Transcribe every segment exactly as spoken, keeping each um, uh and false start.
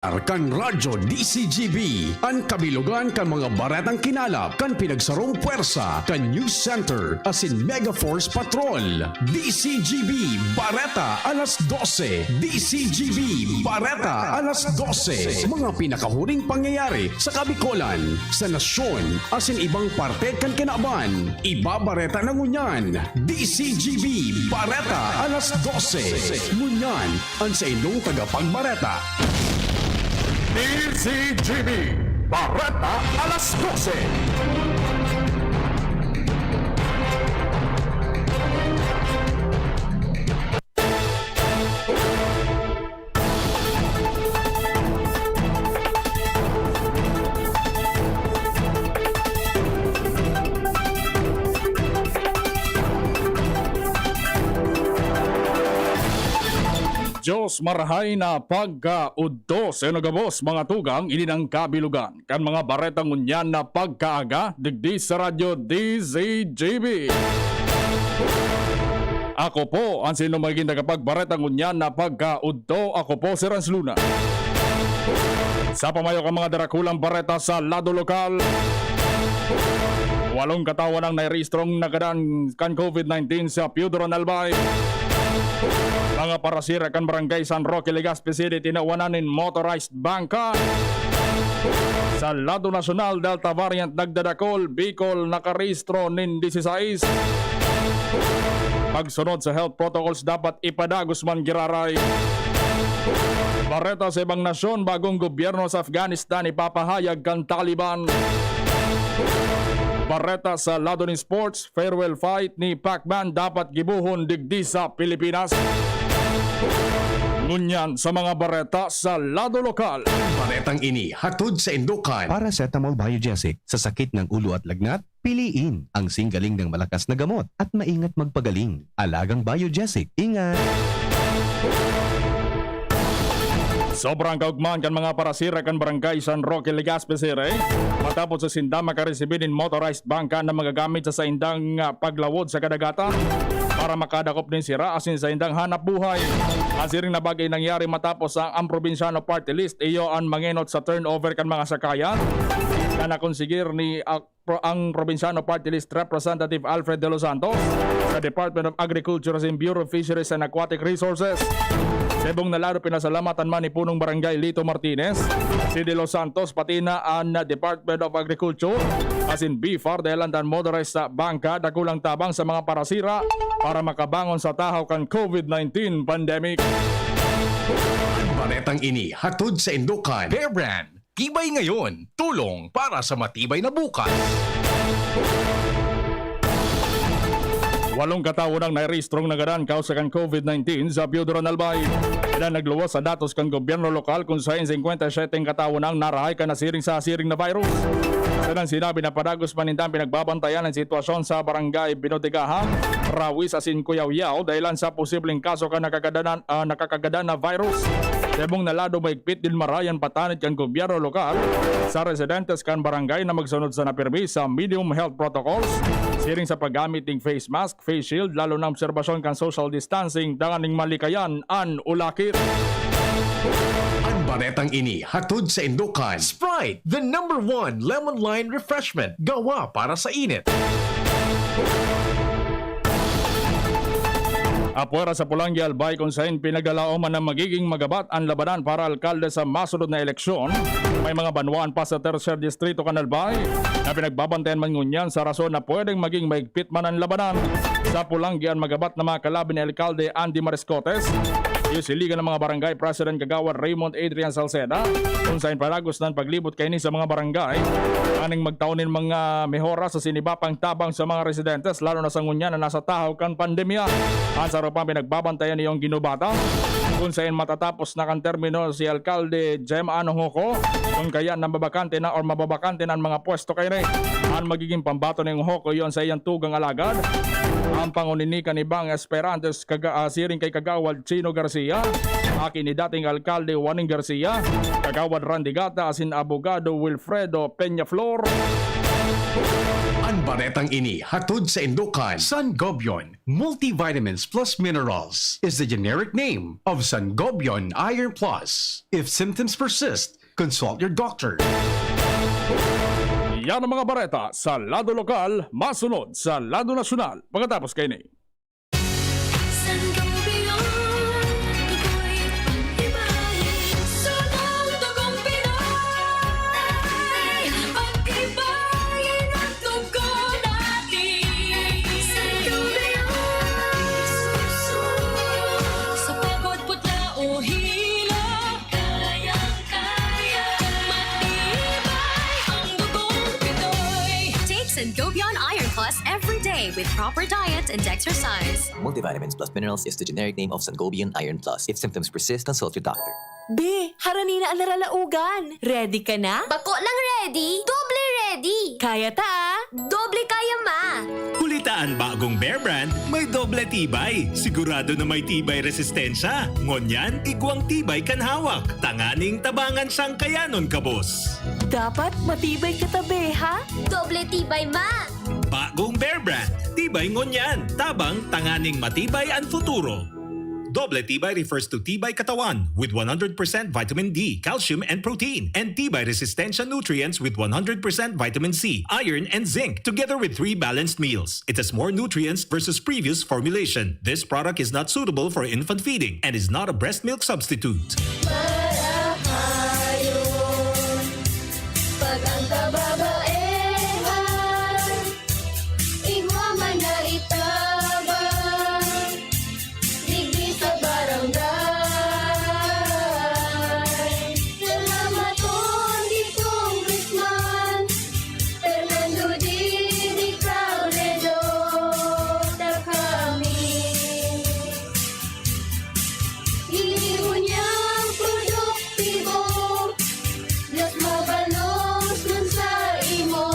Kan Radyo D C G B, an kabilogan kan mga baretang kinalap kan pinagsarong pwersa kan News Center asin Mega Force Patrol. D C G B Bareta alas dose. D C G B Bareta alas dose. Mga pinakahuring pangyayari sa Kabikolan, sa nasyon, asin ibang parte kan kinaban. Ibabareta na ngunyan. D C G B Bareta alas dose. Ngunyan, an saindong tagapagbareta. D C G B Bareta alas dose. Diyos marahay na pagkaudto sa inyo gabos, mga tugang, ini nang kabilogan kan mga bareta ngunyan na pagkaaga, digdi sa Radyo D Z G B. Ako po an sino magiging tagapagbareta ngunyan na pagkaudto. Ako po si Rans Luna. Sa pamayo kan mga darakulang bareta sa lado lokal, walong katawan ang nairehistrong nagadan kan COVID nineteen sa Pio Duran, Albay. Mga parasira kan Barangay San Roque, Legazpi City, tinawanan nin motorized bangka. Sa lado nasyonal, Delta variant nagdadakol, Bicol nakarehistro nin disisais. Pagsunod sa health protocols, dapat ipadagos man giraray. Bareta sa ibang nasyon, bagong gobyerno sa Afghanistan ipapahayag kan Taliban. Bareta sa lado nin sports, farewell fight ni Pacman dapat gibohon digdi sa Pilipinas. Ngunyan sa mga bareta sa lado lokal. Baretang ini hatod sa Indokan. Paracetamol Biogesic sa sakit ng ulo at lagnat, piliin ang singgaling ng malakas na gamot at maingat magpagaling. Alagang Biogesic, ingat! Sobrang kaugman kan mga parasira kan Barangay San Roque, Legazpi City. Matapos sa sinda makaresibi nin motorized bangka na magagamit sa saindang, ah, paglawod sa kadagatan para makadakop nin sira asin saindang hanap buhay. An siring na bagay nangyari matapos ang, ang Probinsyano Party List, iyo an mangenot sa turnover kan mga sakayan na nakonsigir ni, ah, pro-, ang Probinsyano Party List Representative Alfred De Los Santos sa Department of Agriculture asin Bureau of Fisheries and Aquatic Resources. Sa ibong na lado, pinasalamatan man ni Punong Barangay Lito Martinez si De Los Santos, pati na an Department of Agriculture asin BFAR dahil an motorized sa bangka dakulang tabang sa mga parasira para makabangon sa tahaw kan COVID nineteen pandemic. An baretang ini hatod sa Indokan. Bear Brand, tibay ngayon, tulong para sa matibay na bukas. Walong katawo nang nairehistrong nagadan kausa kan COVID nineteen sa Pio Duran, Albay. Iyan nagluwas sa datos kan gobyerno lokal, kun saen singkwenta y siyete katawo nang narahay kan nasiring sa siring na virus. Sa nang sinabi na padagos pa nindang pinagbabantayan ang sitwasyon sa Barangay Binotegahan, Rawis asin Kuyawyaw, dahilan sa posibleng kaso kan nakakagadan, ah, nakakagadan na virus. Sa ibong na lado, maigpit din marayan patanid kan gobyerno lokal sa residentes kan barangay na magsunod sa napirmi sa minimum health protocols, siring sa paggamit ning face mask, face shield, lalo na obserbasyon kan social distancing, dangan ning malikayan an ulakit. An baretang ini hatod sa Indokan. Sprite, the number one lemon lime refreshment, gawa para sa init. Apwera sa Polangui, Albay, kun saen pinaglalaoman na magiging magabat an labanan para alkalde sa masunod na eleksyon. May mga banwaan pa sa Tercer Distrito kan Albay na pinagbabantayan man ngunyan sa rason na pwedeng maging maigpit man an labanan. Sa Polangui, an magabat na mga kalabi ni Alkalde Andy Mariscotes, iyo si Liga ng mga Barangay President Kagawad Raymond Adrian Salceda, kun saen padagos na an paglibot kaini sa mga barangay, aning magtao nin mga mehora sa sinibapang tabang sa mga residentes, lalo na sa ngunyan na nasa tahaw kan pandemya. An saro pang pinagbabantayan niyong ginubatan, kun saen matatapos na kan termino si Alkalde Jem Anong Hoco, kun kaya nababakante na or mababakante na an mga pwesto kaini. An magiging pambato ning Hoco, iyo an saiyang tugang alagad, ang panguninikan ni Bang Esperantes Kaga-, ah, siring kay Kagawad Chino Garcia, aki ni dating Alkalde Juaning Garcia, Kagawad Randy Gata, asin Abogado Wilfredo Peñaflor. Ang baretang ini hatod saindo kan Sangobion Multivitamins Plus Minerals is the generic name of Sangobion Iron Plus. If symptoms persist, consult your doctor. Yan ang mga bareta sa lado lokal, masunod sa lado nasyonal. Pagkatapos kaini. Sangobion, tukoy pag-ibahin. Sa Tugong Pinoy, pag-ibahin ang dugo natin. Sangobion, sa pagod, putla o hilo, kayang-kaya. Matibay ang dugong Pinoy. Take Sangobion Iron Plus every day with proper diet and exercise. Multivitamins plus minerals is the generic name of Sangobion Iron Plus. If symptoms persist, consult your doctor. Be, harani na an naralaogan. Ready ka na? Bako lang ready, doble ready. Kaya ta, ah. Doble kaya, ma. Huli ta an bagong Bear Brand, may doble tibay. Sigurado na may tibay resistensya. Ngunyan, igwang tibay kan hawak. Tanganing tabangan siyang kayanon, kabos. Dapat matibay ka ta, be, ha? Doble tibay, ma. Bagong Bear Brand, tibay ngunyan, tabang tanganing matibay an futuro. Doble tibay refers to tibay katawan with one hundred percent vitamin D, calcium, and protein, and tibay resistensya nutrients with one hundred percent vitamin C, iron, and zinc, together with three balanced meals. It has more nutrients versus previous formulation. This product is not suitable for infant feeding and is not a breast milk substitute. Marahayon, pag ang kababaehan, igwa man na itabang, digdi sa barangay. Salamaton ki Congressman Fernando Didi Cabredo, ta kami. Ini ngunyan produktibo, mas mabalos man sa imo.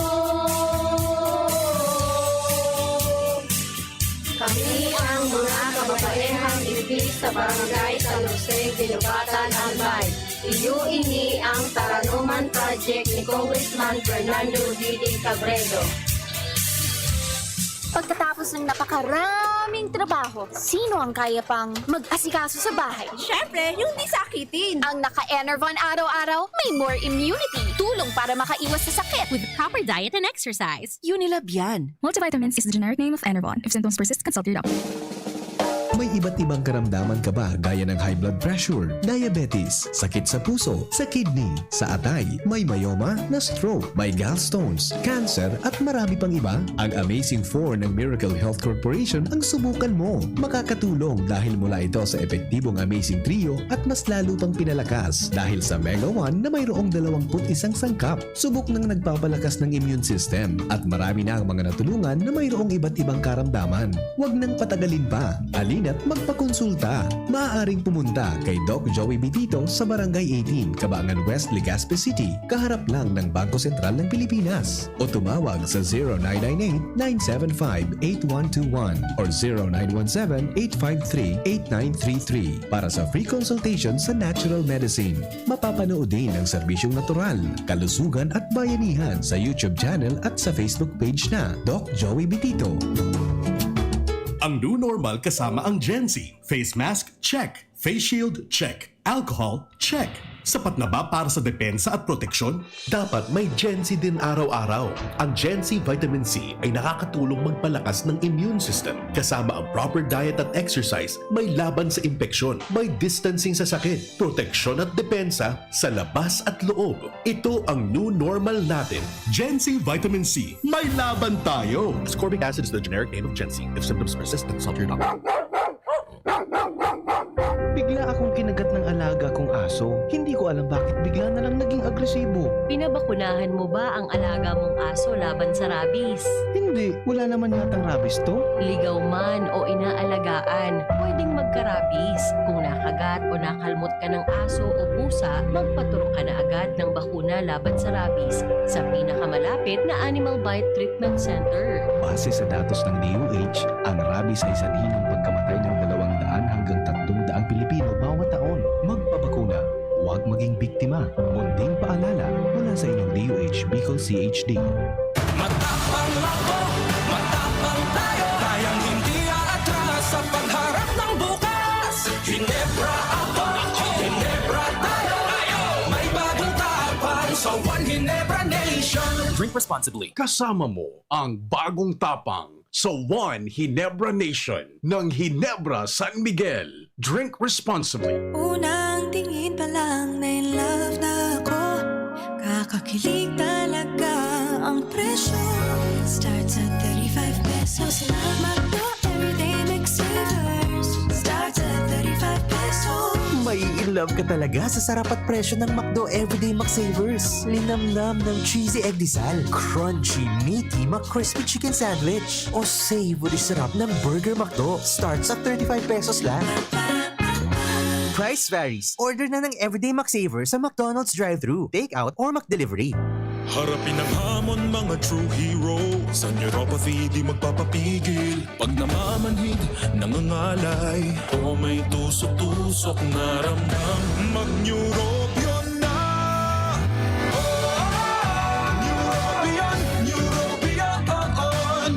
Kami ang mga kababaehang digdi sa Barangay San Jose, Guinobatan, Albay. Iyo ini ang Taranoman Project ni Congressman Fernando Didi Cabredo. Pagkatapos ng napakaraming trabaho, sino ang kaya pang mag-asikaso sa bahay? Siyempre, yung di sakitin. Ang naka-Enervon araw-araw, may more immunity. Tulong para makaiwas sa sakit. With proper diet and exercise. Unilab yan. Multivitamins is the generic name of Enervon. If symptoms persist, consult your doctor. May iba't ibang karamdaman ka ba, gaya ng high blood pressure, diabetes, sakit sa puso, sa kidney, sa atay, may myoma, na-stroke, may gallstones, cancer, at marami pang iba? Ang Amazing Four ng Miracle Health Corporation ang subukan mo. Makakatulong dahil mula ito sa epektibong Amazing Trio at mas lalo pang pinalakas dahil sa Mega One na mayroong dalawang put isang sangkap. Subok nang nagpapalakas ng immune system at marami na ang mga natulungan na mayroong iba't ibang karamdaman. Huwag nang patagalin pa. Halina't magpakonsulta. Maaaring pumunta kay Doc Joey Bitito sa Barangay eighteen, Cabangan West, Legazpi City, kaharap lang ng Bangko Sentral ng Pilipinas. O tumawag sa zero nine nine eight, nine seven five, eight one two one or zero nine one seven, eight five three, eight nine three three para sa free consultation sa natural medicine. Mapapanood din ang serbisyong natural, kalusugan at bayanihan sa YouTube channel at sa Facebook page na Doc Joey Bitito. Ang new normal kasama ang Gen Z. Face mask, check. Face shield, check. Alcohol, check. Sapat na ba para sa depensa at proteksyon? Dapat may Gen Z din araw-araw. Ang Gen Z Vitamin C ay nakakatulong magpalakas ng immune system. Kasama ang proper diet at exercise, may laban sa impeksyon, may distancing sa sakit, proteksyon at depensa sa labas at loob. Ito ang new normal natin. Gen Z Vitamin C, may laban tayo! Ascorbic acid is the generic name of Gen Z. If symptoms persist, consult your doctor. Bigla akong kinagat ng alaga kong aso. Hindi ko alam bakit bigla na lang naging agresibo. Pinabakunahan mo ba ang alaga mong aso laban sa rabies? Hindi, wala naman yatang rabies to. Ligaw man o inaalagaan, pwedeng magka-rabies. Kung nakagat o nakalmot ka ng aso o pusa, magpaturok ka na agad ng bakuna laban sa rabies sa pinakamalapit na Animal Bite Treatment Center. Base sa datos ng D O H, ang rabies ay sanhi ng pagkamatay ng dalawang daan hanggang tatlong daang Pilipino bawat taon. Magpabakuna, huwag maging biktima. Munting paalala mula sa inyong D O H Bicol C H D. Matapang ako, matapang tayo. Kayang hindi aatras sa pagharap ng bukas. Ginebra ako, Ginebra tayo. May bagong tapang sa One Ginebra Nation. Drink responsibly. Kasama mo ang bagong tapang sa One Ginebra Nation ng Ginebra San Miguel. Drink responsibly. Unang tingin pa lang na in love na ako. Kakakilig talaga ang presyo. Starts at thirty-five pesos lang. McDo Everyday McSavers. Starts at thirty-five pesos. Mai-in love ka talaga sa sarap at presyo ng McDo Everyday McSavers. Linamnam ng cheesy egg disal, crunchy, meaty, McCrispy chicken sandwich, o savory sarap ng Burger McDo. Starts at thirty-five pesos lang. Price varies. Order na ng Everyday McSaver sa McDonald's drive-thru, take-out, or McDelivery. Harapin ang hamon, mga true hero. Sa neuropathy, di magpapapigil. Pag namamanhid, nangangalay, o may tusok-tusok na ramdam, mag-Neurobion na! Neurobion, Neurobion, on!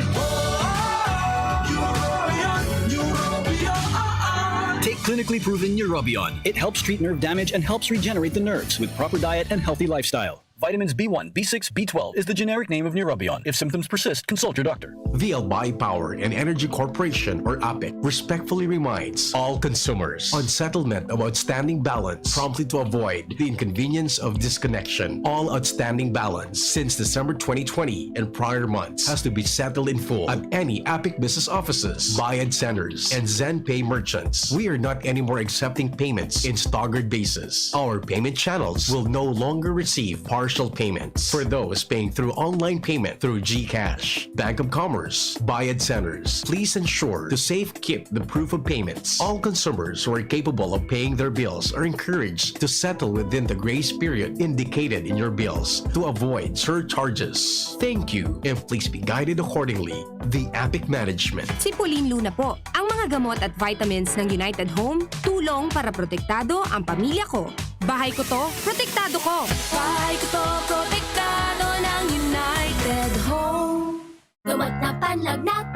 Neurobion, Neurobion, on! Take clinically proven Neurobion. It helps treat nerve damage and helps regenerate the nerves with proper diet and healthy lifestyle. Vitamins B one, B six, B twelve is the generic name of Neurobion. If symptoms persist, consult your doctor. The Albay Power and Energy Corporation, or APEC, respectfully reminds all consumers on settlement of outstanding balance promptly to avoid the inconvenience of disconnection. All outstanding balance since December twenty twenty and prior months has to be settled in full at any APEC business offices, Bayad Centers, and ZenPay merchants. We are not anymore accepting payments in staggered basis. Our payment channels will no longer receive partial payments. For those paying through online payment through GCash, Bank of Commerce, Bayad Centers, please ensure to safe keep the proof of payments. All consumers who are capable of paying their bills are encouraged to settle within the grace period indicated in your bills to avoid surcharges. Thank you, and please be guided accordingly. The APEC Management. Si Pauline Luna po. Ang mga gamot at vitamins ng United Home, tulong para protektado ang pamilya ko. Bahay ko to, protektado ko. Bahay ko to, protektado ng United Home. Gamot na panlagnat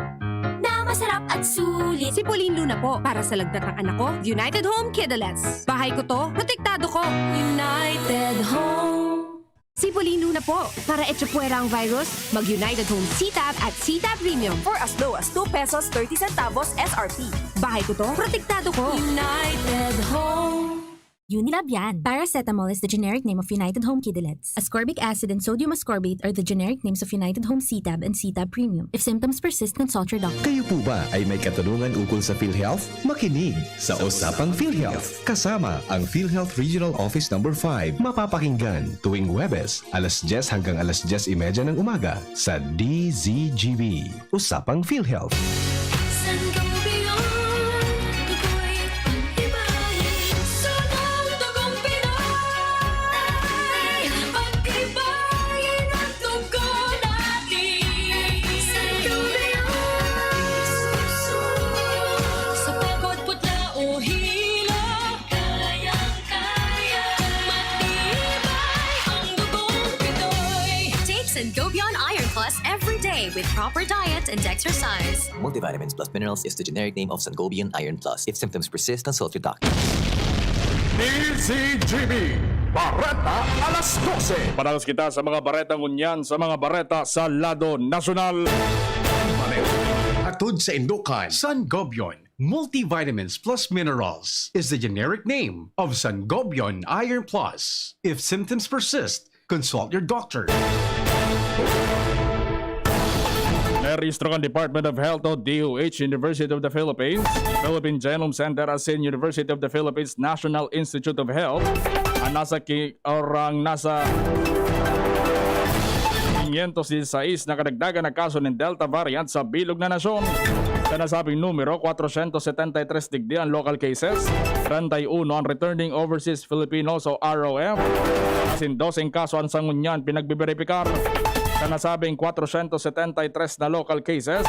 na masarap at sulit. Si Pauline Luna po, para sa lagnat ng anak ko, United Home Kidelettes. Bahay ko to, protektado ko. United Home. Si Pauline Luna po, para echapuwera ang virus, mag United Home C-Tab at C-Tab Premium. For as low as two pesos thirty centavos S R P. Bahay ko to, protektado ko. United Home. Unilab yan. Paracetamol is the generic name of United Home Kidelettes. Ascorbic acid and sodium ascorbate are the generic names of United Home C-Tab and C-Tab Premium. If symptoms persist, consult your doctor. Kayo po ba ay may katanungan ukol sa PhilHealth? Makinig sa Usapang PhilHealth, kasama ang PhilHealth Regional Office Number five. Mapapakinggan tuwing Huwebes, alas dyes hanggang alas dyes y media ng umaga sa D Z G B. Usapang PhilHealth. Sangobion, dugoy, pag-ibahin, sunog, dugong Pinoy. Pag-ibahin ang dugo natin. Sangobion, sa pagod, putla o hilo, kayang-kaya. Matibay ang dugong Pinoy. Take Sangobion Iron Plus every day with proper diet and exercise. Multivitamins plus minerals is the generic name of Sangobion Iron Plus. If symptoms persist, consult your doctor. D Z G B, Bareta alas dose. Padalos kita sa mga bareta ngunyan, sa mga bareta sa lado nasyonal. Atud sa indukan, Sangobion Multivitamins Plus Minerals is the generic name of Sangobion Iron Plus. If symptoms persist, consult your doctor. Narehistro kan Department of Health o D O H, University of the Philippines, Philippine Genome Center asin University of the Philippines National Institute of Health, ang nasa ki-, or ang nasa quinientos dieciséis na kadagdagan na kaso nin Delta variant sa bilog na nasyon. Sa nasabing numero, kwatrosyentos setenta y tres digdi ang local cases, treinta y uno ang returning overseas Filipinos o R O F. Asin doseng kaso an sa ngunyan pinagbeberipikar. Sa nasabing kwatrosyentos setenta y tres na local cases,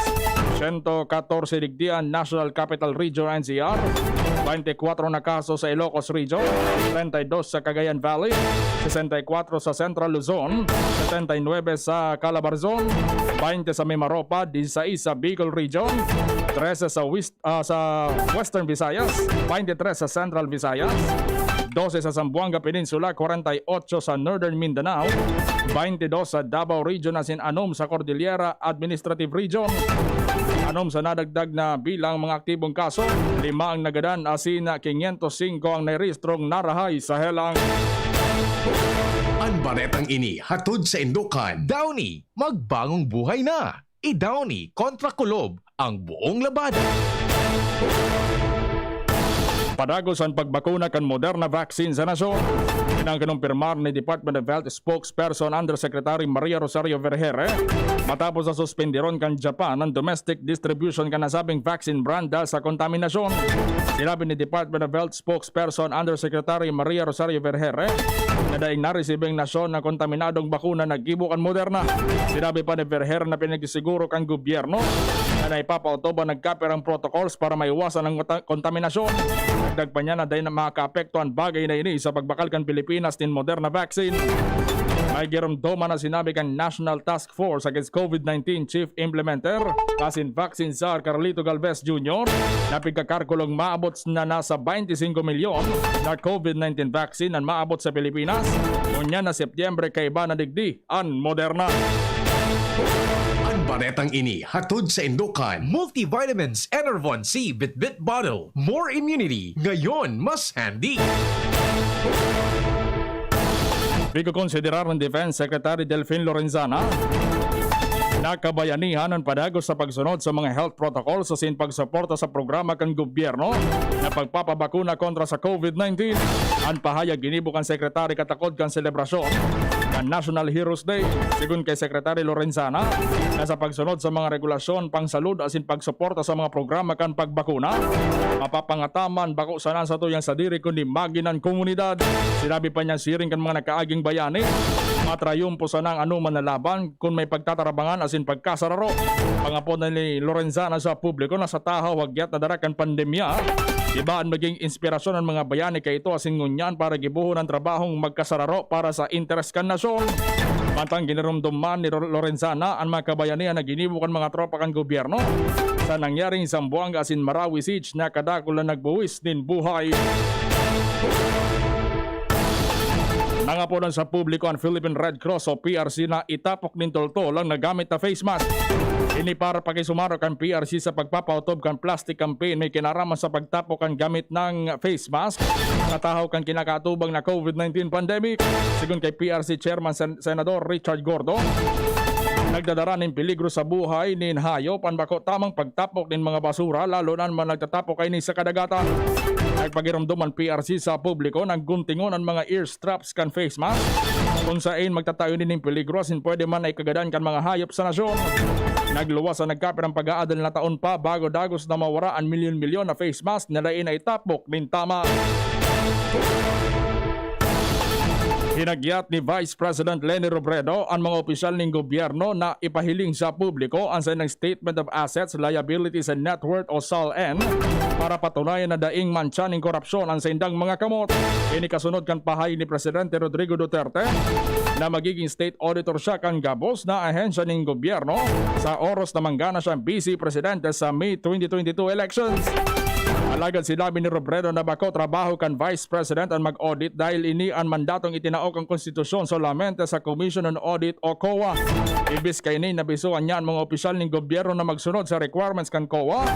siyento katorse digdi an National Capital Region, N C R, twenty-four na kaso sa Ilocos Region, treinta y dos sa Cagayan Valley, sesenta y kuwatro sa Central Luzon, setenta y nuebe sa Calabarzon, baynte sa Mimaropa, disisais sa Bicol Region, trese sa West, ah, sa Western Visayas, baynte tres sa Central Visayas, dose sa Zamboanga Peninsula, kwarenta y otso sa Northern Mindanao, baynte dos sa Davao Region asin anom sa Cordillera Administrative Region. Anom sa nadagdag na bilang mga aktibong kaso, lima ang nagadan asin quinientos singko ang nairehistrong narahay sa helang. An baretang ini hatod saindo kan Downy, magbangong buhay na! I-Downy kontra Kulob ang buong labada. Padagos an pagbakuna kan Moderna vaccine sa nasyon. Yan ang kinumpirmar ni Department of Health spokesperson Undersecretary Maria Rosario Vergeire matapos na suspenderon kan Japan an domestic distribution kan nasabing vaccine brand dahil sa kontaminasyon. Sinabi ni Department of Health spokesperson Undersecretary Maria Rosario Vergeire na daing naresibi ang nasyon na kontaminadong bakuna na gibo kan Moderna. Sinabi pa ni Vergeire na pinagsisiguro kan gobyerno na naipapaotob ang nagkapirang protocols para maiwasan ang konta-, kontaminasyon. Dagdag pa niya na dai na makakaapekto an bagay na ini sa pagbakal kan Pilipinas nin Moderna vaccine. May giromdoman na sinabi kan National Task Force Against COVID nineteen Chief Implementer asin Vaccine Czar Carlito Galvez Junior na pigkakalkulong maabot na nasa twenty-five milyon na COVID nineteen vaccine an maabot sa Pilipinas. Ngunyan na Setyembre, kaiba na digdi an Moderna. An baretang ini hatod saindo kan Multivitamins Enervon C Bitbit Bottle. More immunity, ngayon mas handy. Pigkokonsiderar ni Defense Secretary Delfin Lorenzana na kabayanihan an padagos sa pagsunod sa mga health protocols asin pagsuporta sa programa kan gobyerno na pagpapabakuna kontra sa COVID nineteen. An pahayag ginibo kan Secretary katakod kan selebrasyon kan National Heroes Day. Sigon kay Secretary Lorenzana, na sa pagsunod sa mga regulasyon, pangsalud asin pagsuporta sa mga programa kan pagbakuna, mapapangataman bako sana sa tuyang sadiri kundi magin an komunidad. Sinabi pa niya, siring kan mga nakaaging bayani, matrayumpo sana ang anoman na laban kun may pagtatarabangan asin pagkasararo. Pangapod na ni Lorenzana sa publiko na sa tahaw hagyat na dara kan pandemya, iba an maging inspirasyon an mga bayani kaito asin ngunyan para gibohon an trabahong magkasararo para sa interes kan nasyon. Mantang giniromdom man ni Lor-, Lorenzana an mga kabayanihan na ginibo kan mga tropa kan gobyerno sa nangyaring Zamboanga asin Marawi siege na kadakul na nagbuwis nin buhay. Nangapodan sa publiko an Philippine Red Cross o P R C na itapok nin toltol ang nagamit na face mask. Ini para pakisumaro kan P R C sa pagpapaotob kan plastic campaign may kinaraman sa pagtapok kan gamit ng face mask sa tahaw kan kinakaatubang na COVID nineteen pandemic. Sigon kay P R C Chairman Sen-, Senador Richard Gordo, nagdadara nin peligro sa buhay nin hayop an bako tamang pagtapok nin mga basura, lalo na an mga nagtatapok kaini sa kadagatan. Nagpagiromdom an P R C sa publiko na guntingon an mga ear straps kan face mask, kun saen magtatayo nin peligro asin pwede man na ikagadan kan mga hayop sa nasyon. Nagluwas an nagkapirang pag-aadal na taon pa bago dagos na mawara an milyon-milyon na face mask na dai na itapok nin tama. Hinagyat ni Vice President Leni Robredo an mga opisyal nin gobyerno na ipahiling sa publiko an saindang Statement of Assets, Liabilities, and Net Worth o SALN para patunayan na daing mantsa nin korupsyon an saindang mga kamot. Ini kasunod kan pahayag ni Presidente Rodrigo Duterte na magiging state auditor siya kan gabos na ahensya nin gobyerno sa oras na manggana siyang Vice Presidente sa May twenty twenty-two elections. Alagad sinabi ni Robredo na bako trabaho kan Vice President an mag-audit dahil ini an mandatong itinao kan konstitusyon solamente sa Commission on Audit o COA. Imbis kaini, nabisohan niya an mga opisyal nin gobyerno na magsunod sa requirements kan COA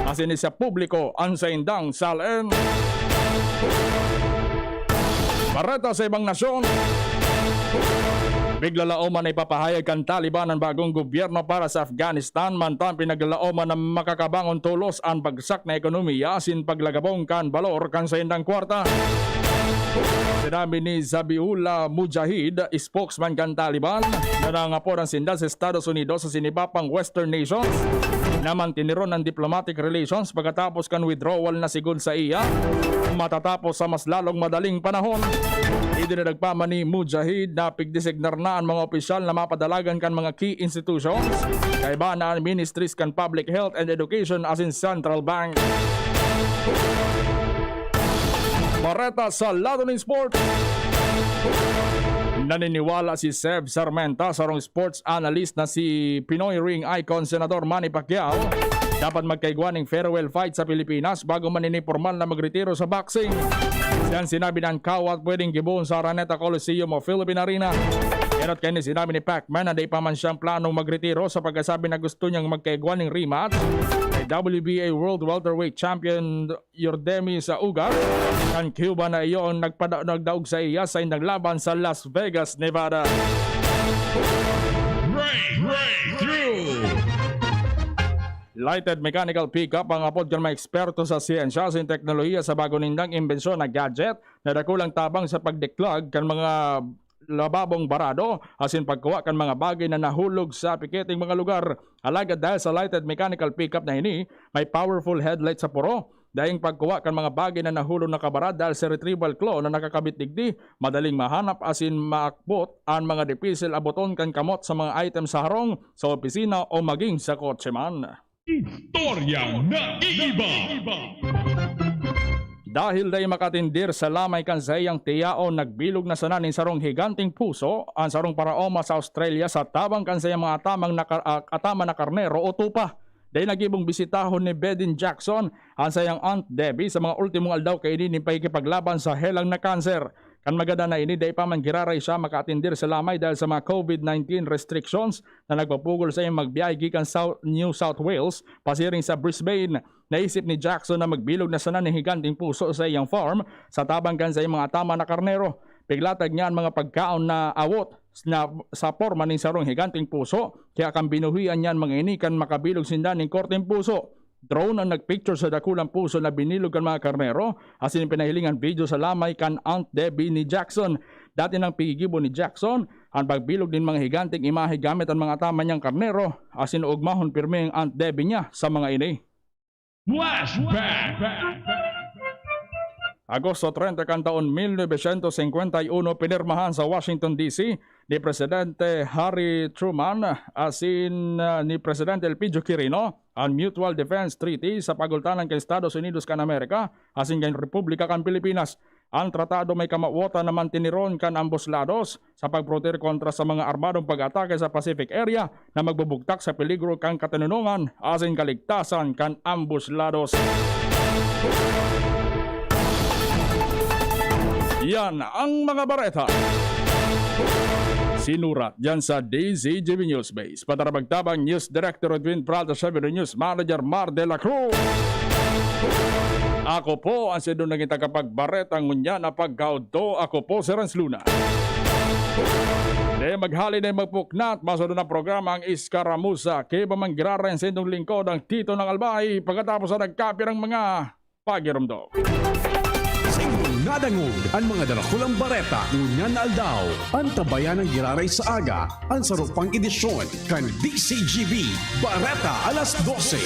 asin isapubliko an saindang SALN. Bareta sa ibang nasyon. Biglalaoman na ipapahayag kan Taliban an bagong gobyerno para sa Afghanistan, mantang pinaglalaoman na makakabangon tolos an bagsak na ekonomiya asin paglagabong kan balor kan saindang kwarta. Sinabi ni Zabiullah Mujahid, spokesman kan Taliban, na nangapod an sinda sa Estados Unidos sa siniba pang Western nations na mantiniron an diplomatic relations pagkatapos kan withdrawal na sigon sa iya matatapos sa mas lalong madaling panahon. Idinagdag pa man ni Mujahid na pigdesignar na an mga opisyal na mapadalagan kan mga key institutions, kaiba na an ministries kan Public Health and Education asin Central Bank. Bareta sa Lado nin Sports. Naniniwala si Sev Sarmenta, sarong sports analyst na si Pinoy ring icon Senador Manny Pacquiao, dapat magkaigwa ning farewell fight sa Pilipinas bago man ini pormal na magretiro sa boxing. Siyan sinabi na an kawat pwedeng gibohon sa Araneta Coliseum o Philippine Arena. Enot kaini sinabi ni Pacman na di pa man siyang planong magretiro sa pagkasabi na gusto niyang magkaigwa ning rematch kay W B A World Welterweight Champion Yordemis Ugas kan Cuba na iyon nagpada-, nagdaog saiya sa indang laban sa Las Vegas, Nevada. Breakthrough! Lighted mechanical pickup ang apod kan mga eksperto sa siyensya asin teknolohiya sa bago nindang imbensyon na gadget na dakulang tabang sa pagdiklag kan mga lababong barado asin pagkuha kan mga bagay na nahulog sa pikiting mga lugar. Alagad dahil sa lighted mechanical pickup na ini, may powerful headlight sa puro. Daing pagkuha kan mga bagay na nahulog na kabarad dahil sa retrieval claw na nakakabit digdi, madaling mahanap asin maakbot an mga dipisil aboton kan kamot sa mga item sa harong, sa opisina o maging sa kotse man. Istorya na iiba. Dahil dai makatindir sa lamay kan saiyang tiyaon, nagbilog na sana nin sarong higanteng puso, an sarong paraoma sa Australia, sa tabang kan saiyang mga atamang na kar-, ah, ataman na karnero o tupa. Dai nagibong bisitahon ni Bedin Jackson an saiyang Aunt Debbie sa mga ultimong aldaw kaini nin pakikipaglaban sa helang na kanser. Kan magadan na ini, dai pa man giraray siya makaatindir sa lamay dahil sa mga covid nineteen restrictions na nagpapugol sa iyang magbiyahe gikan sa New South Wales pasiring sa Brisbane. Naisip ni Jackson na magbilog na sana nin higanteng puso sa iyang farm sa tabang kan saiyang mga tama na karnero. Piglatag niya an mga pagkaon na awot na sa porma nin sarong higanteng puso, kaya kan binuhian niya an mga ini kan makabilog sinda nin korteng puso. Drone ang nagpicture sa dakulang puso na binilog kan mga karnero, asin pinahiling an video sa lamay kan Aunt Debbie ni Jackson. Dati nang pigigibo ni Jackson an pagbilog nin mga higanteng imahe gamit an mga tama niyang karnero, asin oogmahon pirmi ang Aunt Debbie niya sa mga ini. Flashback! Agosto treinta kan taon mil novecientos cincuenta y uno, pinirmahan sa Washington, D C, ni Presidente Harry Truman asin, ah, ni Presidente Elpidio Quirino an Mutual Defense Treaty sa pagultanan kan Estados Unidos kan Amerika asin kan Republika kan Pilipinas. An tratado may kamawotan na mantiniron kan ambos lados sa pagprotehe kontra sa mga armadong pag-atake sa Pacific area na magbubugtak sa peligro kan katoninongan asin kaligtasan kan ambos lados. Yan ang mga bareta. Sinurat diyan sa D Z G B News Base. Patarabag-tabang News Director Edwin Prada, Seven News Manager Mar de la Cruz. Ako po ang sindong naging tagapagbareta ngunyan na pagkaudto. Ako po si Renz Luna. Di maghali na magpuknat, masunod na programa ang Iskaramusa. Kaya ba manggiraray ang sindong lingkod, ang Tito ng Albay, pagkatapos na nagkape ng mga pagirumdom. Singkong nadangog an mga darakulang bareta ngunyan na aldaw. Antabayan ang giraray sa aga, an sarong pang-edisyon kan D C G B Bareta alas dose.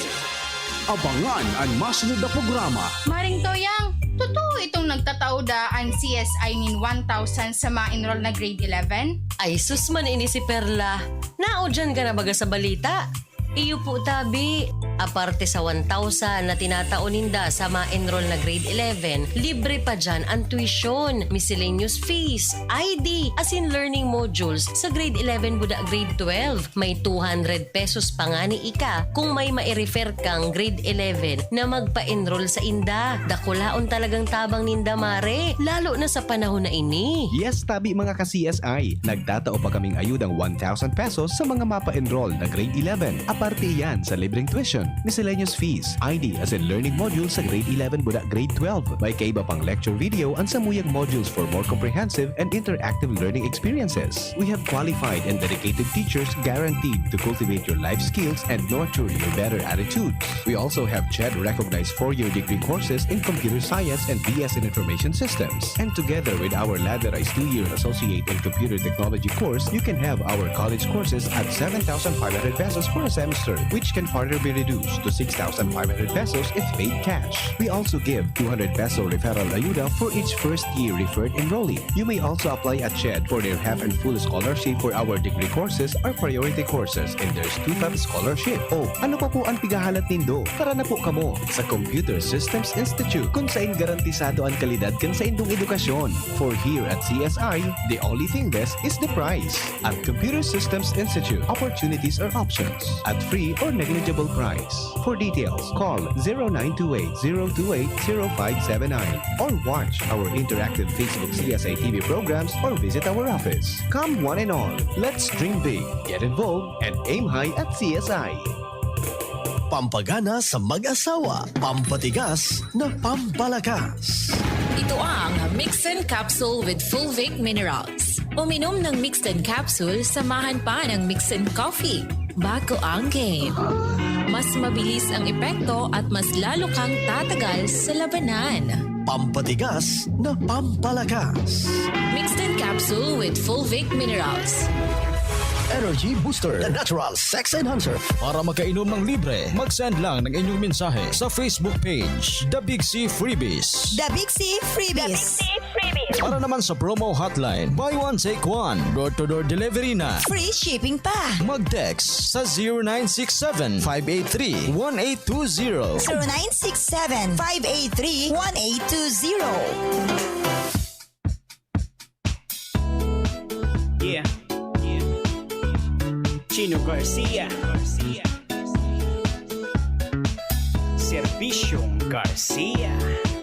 Abangan an masunod na programa. Maring Toyang, totoo itong nagtatao da an C S I nin one thousand sa ma-enroll na grade eleven? Ay, sus man ini si Perla. Nao diyan ka na baga sa balita? Iyo po, tabi. Aparte sa one thousand na tinatao ninda sa ma-enroll na grade eleven, libre pa diyan ang tuition, miscellaneous fees, I D, asin learning modules sa grade eleven buda grade twelve. May two hundred pesos pa ngani ika kung may mai-refer kang grade eleven na magpa-enroll sa inda. Dakulaon talagang tabang ninda, mare, lalo na sa panahon na ini. Yes, tabi, mga ka-C S I. Nagtatao pa kaming ayudang one thousand pesos sa mga mapa-enroll na grade eleven. Aparte iyan sa libreng tuition, miscellaneous fees, I D asin learning modules sa grade eleven buda grade twelve. May kaiba pang lecture video an samuyang modules for more comprehensive and interactive learning experiences. We have qualified and dedicated teachers guaranteed to cultivate your life skills and nurture your better attitudes. We also have CHED recognized four-year degree courses in computer science and B S in information systems. And together with our ladderized two-year associate in computer technology course, you can have our college courses at seven thousand five hundred pesos for a semester, which can further be reduced to six thousand five hundred pesos if paid cash. We also give two hundred peso referral ayuda for each first year referred enrollee. You may also apply at SHED for their half and full scholarship for our degree courses or priority courses, and there's two-fifth scholarship. Oh, ano pa po ang pighahalat nindo? Tara na po kamo sa Computer Systems Institute, kung sain garantisado ang kalidad kan saindong edukasyon. For here at C S I, the only thing best is the price. At Computer Systems Institute, opportunities are options at free or negligible price. For details, call zero nine two eight zero two eight zero five seven nine or watch our interactive Facebook C S I T V programs or visit our office. Come one and all, let's dream big, get involved, and aim high at C S I. Pampagana sa mag-asawa, pampatigas na pampalakas. Ito ang Mixin Capsule with Fulvic Minerals. Uminom ng Mixin Capsule, samahan pa ng Mixin Coffee. Bago ang game. Mas mabilis ang epekto at mas lalo kang tatagal sa labanan. Pampatigas na pampalakas. Mixin Capsule with Fulvic Minerals. Energy Booster, the natural sex enhancer. Para makainom ng libre, mag-send lang ng inyong mensahe sa Facebook page, The Big C Freebies. The Big C Freebies. Para naman sa promo hotline, buy one, take one, door-to-door delivery na. Free shipping pa. Mag-text sa zero nine six seven, five eight three, one eight two zero. Zero nine six seven, five eight three, one eight two zero. Yeah, yeah. Chino Garcia. Servisyong Garcia.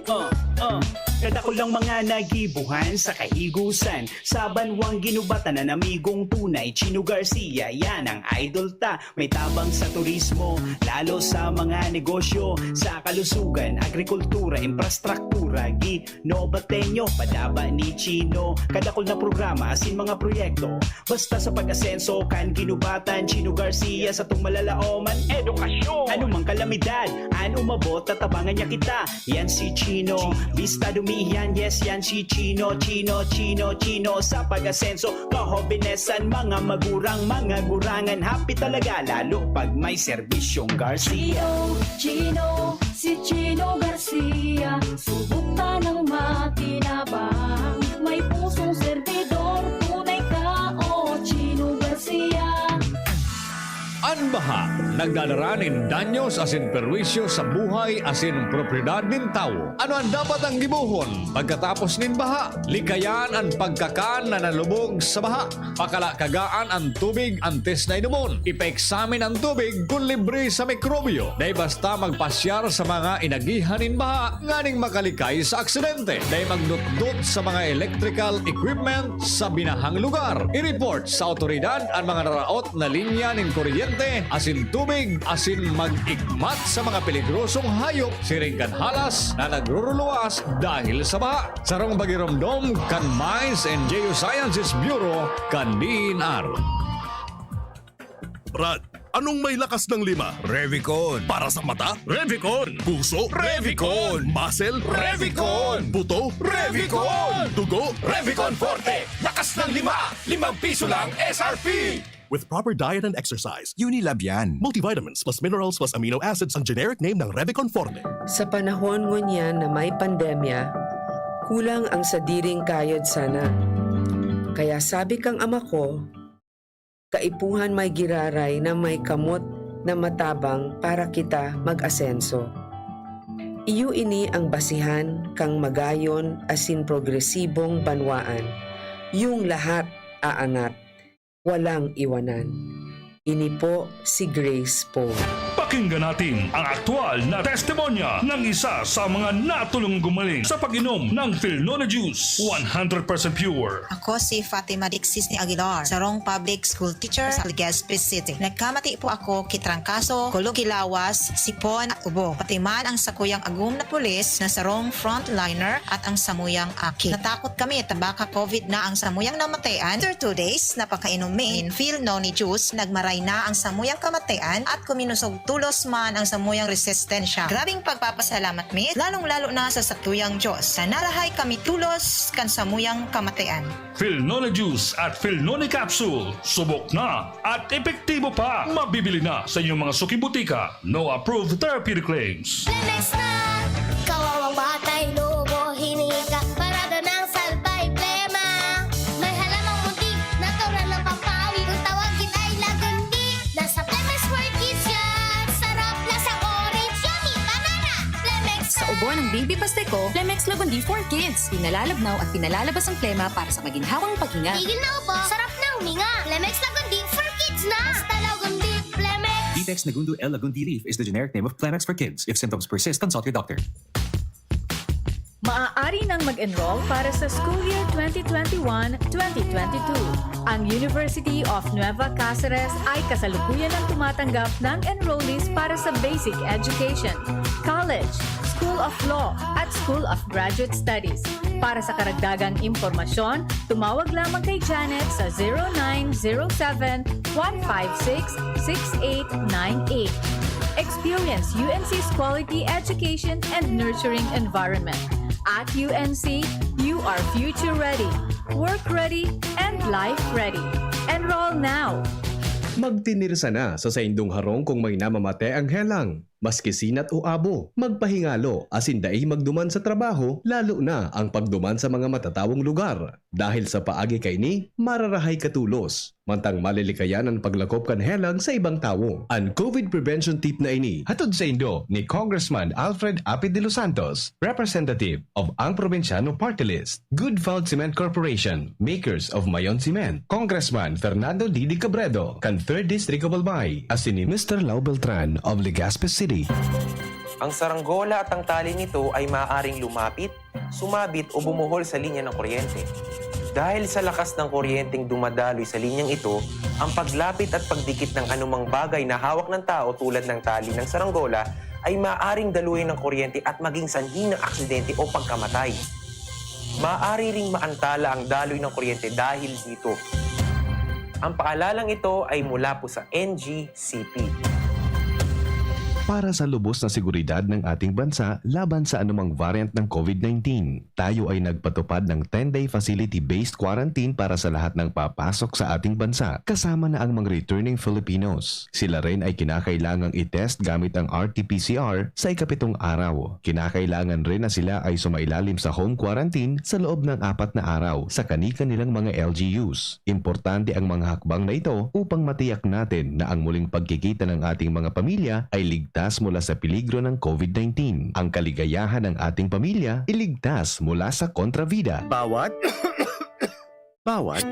Uh, uh. Kadakul lang mga nagibuhan sa kahigusan. Sa banwang ginubatan na namigong tunay. Chino Garcia, yan ang idol ta. May tabang sa turismo, lalo sa mga negosyo. Sa kalusugan, agrikultura, infrastruktura, gi Nobateño, padaba ni Chino. Kadakul na programa, asin mga proyekto. Basta sa pag-asenso, kan ginubatan, Chino Garcia, sa tong malalaoman, edukasyon. Anumang kalamidad, an umabot, tatabangan niya kita. Yan si Chino, bista dumiyan, yes, yan si Chino, Chino, Chino, Chino. Sa pag-asenso, kahobinesan, mga magurang, mga gurangan, happy talaga, lalo pag may serbisyong Garcia. Chino, Chino, si Chino Garcia. Subok tanang makinabang, may pusong servidor, tunay ka, o Chino Garcia. An baha nagdadara nin danyos asin perwisyo sa buhay asin propiedad nin tawo. Ano an dapat ang gibohon pagkatapos nin baha? Likayan an pagkakan na nalubog sa baha. Pakalakagaan an tubig antes na inomon. Ipaeksamin an tubig kun libre sa mikrobyo. Dai basta magpasyar sa mga inagihan nin baha nganing makalikay sa aksidente. Dai magdutdot sa mga electrical equipment sa binahang lugar. I-report sa awtoridad an mga naraot na linya nin kuryente asin tubig asin mag-igmat sa mga peligrosong hayop siring kan halas na nagruruluwas dahil sa baha. Sarong pagiromdom kan Mines and Geosciences Bureau kan D E N R. Brad, anong may lakas ng lima? Revicon. Para sa mata? Revicon. Puso? Revicon. Muscle? Revicon. Buto? Revicon. Dugo? Revicon Forte. Lakas ng lima. Limang piso lang S R P. With proper diet and exercise, Unilab yan. Multivitamins plus minerals plus amino acids ang generic name ng Revicon Forte. Sa panahon ngunyan na may pandemya, kulang ang sadiring kayod sana. Kaya sabi kang ama ko, kaipuhan may giraray na may kamot na matabang para kita mag-asenso. Iyo ini ang basihan kang magayon asin progresibong banwaan. Yung lahat aangat. Walang iwanan. Ini po si Grace Poe. Pakinggan natin ang aktual na testimonya ng isa sa mga natulong gumaling sa pag-inom ng Filnone Juice, one hundred percent pure. Ako si Fatima Dixis ni Aguilar, sarong public school teacher sa Legazpi City. Nagkamati po ako ki trangkaso, kulog ki lawas, sipon, ubo. Pati man ang sakuyang agom na pulis na sarong frontliner at ang samuyang aki. Natakot kami ta baka COVID na ang samuyang namatayan. After two days na pagkainom mi nin Filnone juice, nagmaray na ang samuyang kamatayan at kuminusog tulos man ang samuyang resistensya. Grabing pagpapasalamat mi, lalong-lalo na sa satuyang Diyos, na narahay kami tulos kan samuyang kamatayan. Filnone Juice at Filnone Capsule, subok na at epektibo pa. Mabibili na sa inyong mga suking botika. No approved therapeutic claims. Lemex na! Kawawang batay, lobo, hiningi ka, parada ng salbay, plema. May halamang muntik, natural na pampawi. Kung tawagin ay lagundi, nasa Lemex for Kids yan. Sarap, lasang orange, yummy, banana. Lemex Sa ubo ng baby pasteko, Lemex Lagundi for Kids. Pinalalabnaw at pinalalabas ang plema para sa maginhawang paghinga. Tigil na ubo, sarap na huminga. Lemex Lagundi for Kids na. Basta Lagundi, Lemex. Vitex Nagundo L Lagundi Leaf is the generic name of Clemex for Kids. If symptoms persist, consult your doctor. Maaari nang mag-enroll para sa school year twenty twenty-one, twenty twenty-two. Ang University of Nueva Caceres ay kasalukuyan ang tumatanggap ng enrollees para sa basic education, college, School of Law, at School of Graduate Studies. Para sa karagdagang impormasyon, tumawag lamang kay Janet sa zero nine zero seven, one five six, six eight nine eight. Experience U N C's quality education and nurturing environment. At U N C, you are future ready, work ready, and life ready. Enroll now! Magtinirsa na sa saindong harong kung may namamate ang helang. Maski sinat o abo, magpahingalo asin dai magduman sa trabaho, lalo na ang pagduman sa mga matatawong lugar. Dahil sa paagi kaini, mararahay ka tolos, mantang malilikayan an paglakop kan helang sa ibang tawo. An COVID prevention tip na ini hatod saindo ni Congressman Alfred Apid de los Santos, Representative of Ang Probinsyano Party List, Good Found Cement Corporation, makers of Mayon Cement, Congressman Fernando Didi Cabredo, kan Third District of Albay, asin ni Mister Lau Beltran of Legazpi City. Ang saranggola at ang tali nito ay maaaring lumapit, sumabit o bumuhol sa linya ng kuryente. Dahil sa lakas ng kuryenteng dumadaloy sa linyang ito, ang paglapit at pagdikit ng anumang bagay na hawak ng tao tulad ng tali ng saranggola ay maaaring daluyan ng kuryente at maging sanhi ng aksidente o pagkamatay. Maaari ring maantala ang daloy ng kuryente dahil dito. Ang paalalang ito ay mula po sa N G C P. Para sa lubos na seguridad ng ating bansa laban sa anumang variant ng COVID nineteen, tayo ay nagpatupad ng ten-day facility-based quarantine para sa lahat ng papasok sa ating bansa, kasama na ang mga returning Filipinos. Sila rin ay kinakailangang i-test gamit ang R T P C R sa ikapitong araw. Kinakailangan rin na sila ay sumailalim sa home quarantine sa loob ng apat na araw sa kani-kanilang mga L G Us. Importante ang mga hakbang na ito upang matiyak natin na ang muling pagkikita ng ating mga pamilya ay ligtas mula sa peligro ng COVID nineteen. Ang kaligayahan ng ating pamilya iligtas mula sa kontrabida. Bawat, bawat,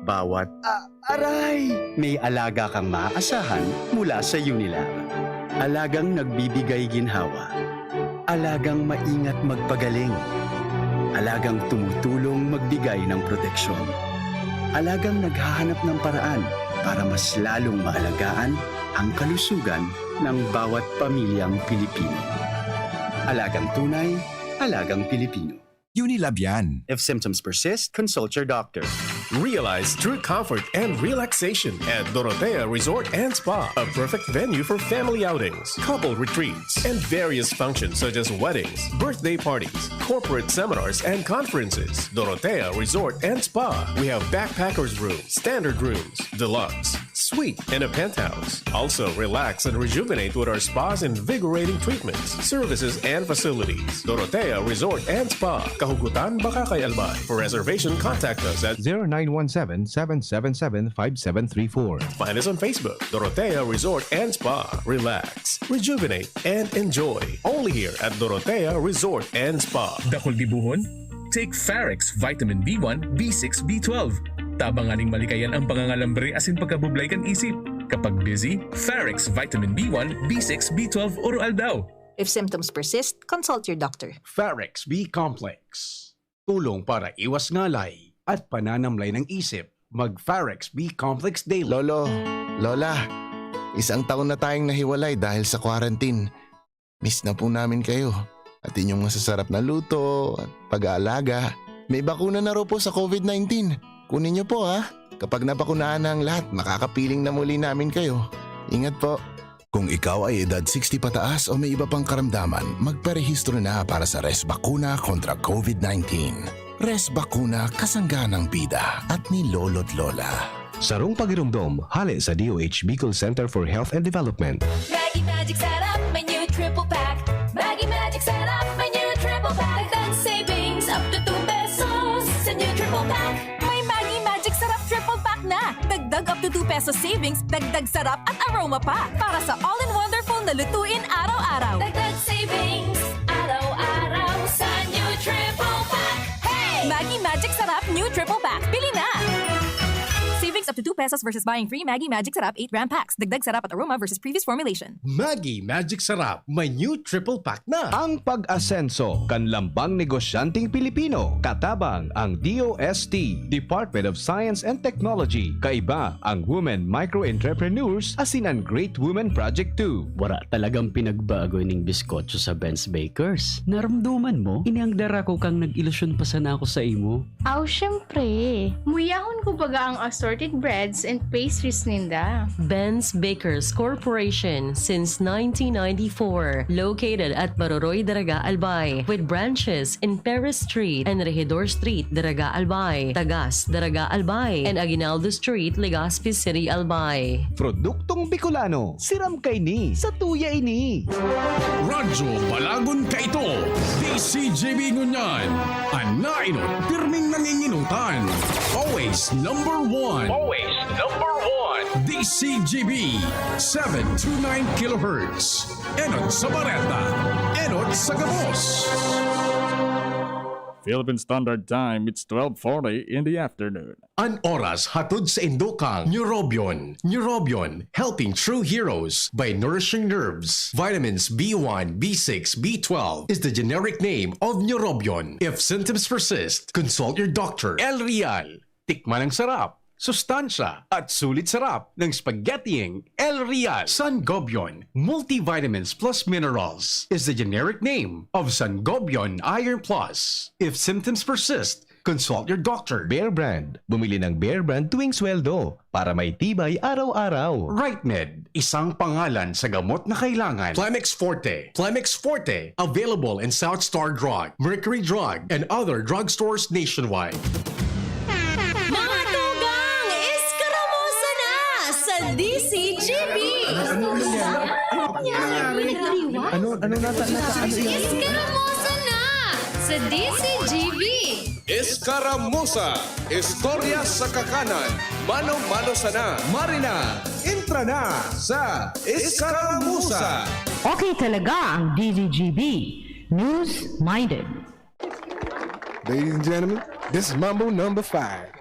bawat, ah, aray! May alaga kang maaasahan mula sa Unilab. Alagang nagbibigay ginhawa. Alagang maingat magpagaling. Alagang tumutulong magbigay ng proteksyon. Alagang naghahanap ng paraan para mas lalong maalagaan ang kalusugan ng bawat pamilyang Pilipino. Alagang tunay, alagang Pilipino. Unilab yan. If symptoms persist, consult your doctor. Realize true comfort and relaxation at Dorotea Resort and Spa, a perfect venue for family outings, couple retreats, and various functions such as weddings, birthday parties, corporate seminars, and conferences. Dorotea Resort and Spa. We have backpackers room, standard rooms, deluxe, suite, and a penthouse. Also, relax and rejuvenate with our spa's invigorating treatments, services, and facilities. Dorotea Resort and Spa, Kahugutan, Bacacay, Albay. For reservation, contact us at zero nine one seven, seven seven seven, five seven three four. Find us on Facebook, Dorotea Resort and Spa. Relax, rejuvenate, and enjoy. Only here at Dorotea Resort and Spa. Dakul gibohon? Take Farex Vitamin B one, B six, B twelve. Tabang nganing malikayan ang pangangalambre asin pagkabublay kan isip. Kapag busy, Farex Vitamin B one, B six, B twelve, Oro Aldaw. If symptoms persist, consult your doctor. Farex B Complex. Tulong para iwas ngalay at pananamlay ng isip. Mag Farex B Complex Daily. Lolo, Lola, isang taon na tayong nahiwalay dahil sa quarantine. Miss na po namin kayo at inyong masasarap na luto at pag-aalaga. May bakuna na raw po sa COVID nineteen. Kunin niyo po, ha. Kapag nabakunahan na ang lahat, makakapiling na muli namin kayo. Ingat po. Kung ikaw ay edad sixty pataas o may iba pang karamdaman, magparehistro na para sa Res Bakuna kontra COVID nineteen. Res Bakuna, kasangga ng bida at ni lolo't lola. Sarong pagiromdom, hale sa D O H Bicol Center for Health and Development. Maggi Magic Sarap, may new triple pack. Maggi Magic Sarap, may new triple pack. Dagdag savings up to two pesos sa new triple pack. May Maggi Magic Sarap triple pack na. Dagdag up to two pesos savings, dagdag sarap at aroma pa. Para sa all-in-wonderful na lutuin araw-araw. Dagdag savings, araw-araw sa new triple pack. Hey! Maggi Magic Sarap New Triple Pack. Bili na! Savings up to two pesos versus buying three Maggi Magic Sarap eight gram packs. Dagdag sarap at aroma versus previous formulation. Maggi Magic Sarap, may new triple pack na. Ang pag-asenso kan lambang negosyanteng Pilipino, katabang ang D O S T, Department of Science and Technology. Kaiba ang Women Micro Entrepreneurs asin an Great Women Project two. Wara talagang pinagbago ining biskotso sa Ben's Bakers. Naramdaman mo? Ini ang dara ko kang nag-ilusyon pa sana ako sa imo. Aw, syempre. Muyahon ko baga ang assorted breads and pastries ninda. Ben's Bakers Corporation since nineteen ninety-four, located at Maroroy, Daraga, Albay, with branches in Perez Street and Regidor Street, Daraga, Albay, Tagas, Daraga, Albay, and Aguinaldo Street, Legazpi City, Albay. Produktong Bicolano, siram kaini, satuya ini. Radyo Balagon kaito, D C G B ngunyan, an nainot, pirming nanginginotan. Always number one. Always number one. D C G B, seven two nine kilohertz. Enot sa bareta, enot sa gabos. Philippine Standard Time, it's twelve forty in the afternoon. An oras hatod saindo kan Neurobion. Neurobion, helping true heroes by nourishing nerves. Vitamins B one, B six, B twelve is the generic name of Neurobion. If symptoms persist, consult your doctor. El Real. Tikman ang sarap, sustansya, at sulit sarap ng spaghettiing El Real. Sangobion Multivitamins Plus Minerals is the generic name of Sangobion Iron Plus. If symptoms persist, consult your doctor. Bear Brand. Bumili ng Bear Brand tuwing sweldo para may tibay araw-araw. Right Med, isang pangalan sa gamot na kailangan. Plemex Forte. Plemex Forte, available in South Star Drug, Mercury Drug, and other drugstores nationwide. Mga tugang, eskaramusa na sa D C G B! Ano, ano nangyari? Ano nangyari? Ano, ano nata-, nata-, ano yan? Eskaramusa na sa D C G B! Eskaramusa, istorya sa kakanan, mano-mano sana. Marina, entra na sa Eskaramusa. Okay talaga ang D Z G B. News-minded. Ladies and gentlemen, this is Mambo number five.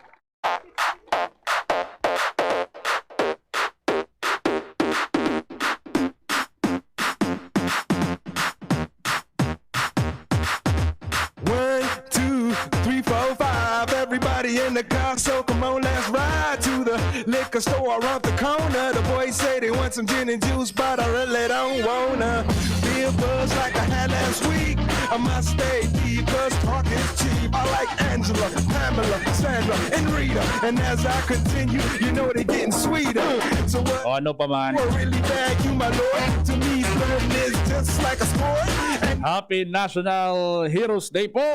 One, two, three, four, five. Everybody in the car, so come on, let's ride to the liquor store around the corner. The boys say they want some gin and juice, but I really don't wanna. Be a buzz like I had last week. I must stay deep, 'cause talk is cheap. I like Angela, Pamela, Sandra, and Rita. And as I continue, you know they getting sweeter. So what? O, ano pa man. We're really bad, you my lord. To me, flirting is just like a sport. And Happy National Heroes Day po.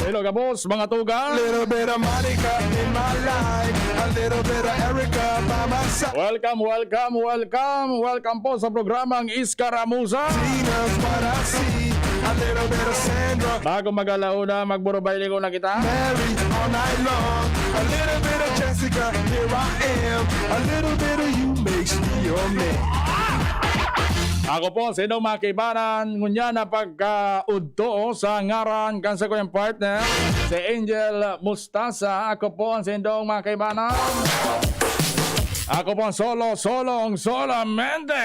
Hello, gabos, mga tugang. Little bit of Monica in my life. A little bit of Erica by my side. Welcome, welcome, welcome. Welcome po sa programang Eskaramusa. Venus, what I see. A little bit of Sandra. Bago mag-alauna, magburubaylingon na kita. Mary, all night long. A little bit of Jessica, here I am. A little bit of you makes me your man. Ako po, sinong makibanan, ngunyan na pagkaudto sa ngaran kan sakuyang partner, si Angel Mustasa. Ako po ang sindong makibanan. Ako po ang solo, solong, solamente.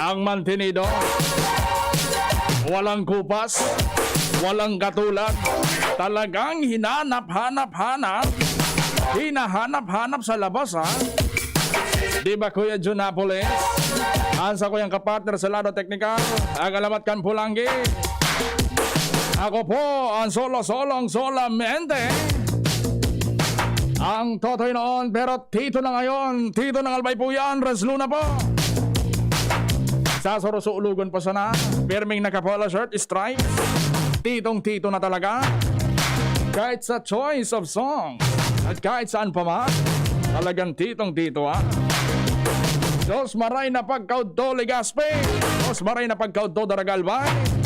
Ang mantenido, walang kupas, walang katulad, talagang hinanap-hanap-hanap, hinahanap-hanap sa labas, ha? Di ba, Kuya Jun Napoles? Ang sakuyang kapartner sa lado teknikal, ang alamat kan Pulanggi. Ako po ang solo-solong solamente. Ang totoy noon, pero tito na ngayon. Tito ng Albay po yan, Res Luna po. Sa Sorosologon pa sana, pirming naka-polo shirt, stripes. Titong-tito na talaga. Kahit sa choice of song, at kahit saan pa man, talagang titong-tito, ah. Diyos maray na pagkaudto, Legazpi. Diyos maray na pagkaudto, Daraga Albay.